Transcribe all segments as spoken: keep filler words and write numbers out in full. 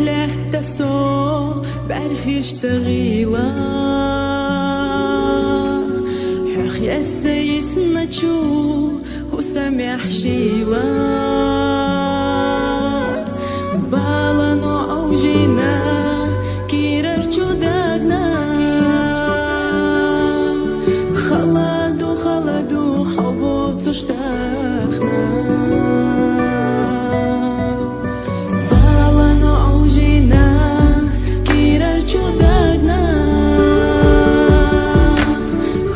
Лаьтта со бӀаргашца гӀийла, хьох эсса йисначу хӀусамехь шийла. Бала но Ӏовжийна, кирар чу дагна. Хала ду, хала ду, хьо воцуш дахна. Бала но Ӏовжийна, кирар чу дагна.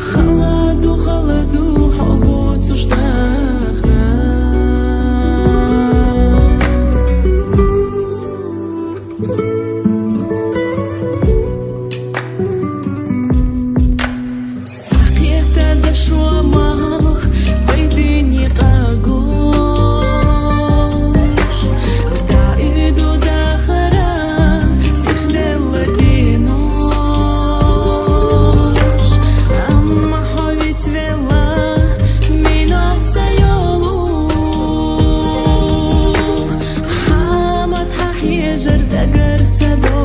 Хала ду, хала ду, хьо воцуш дахна. Сакхета дашо малх, вай дини къагош. ДаӀуьду дахара сихделла динош. Амма хьо вицвелла, минот ца йолу. Хьамат хьа хьежар дагар ца до.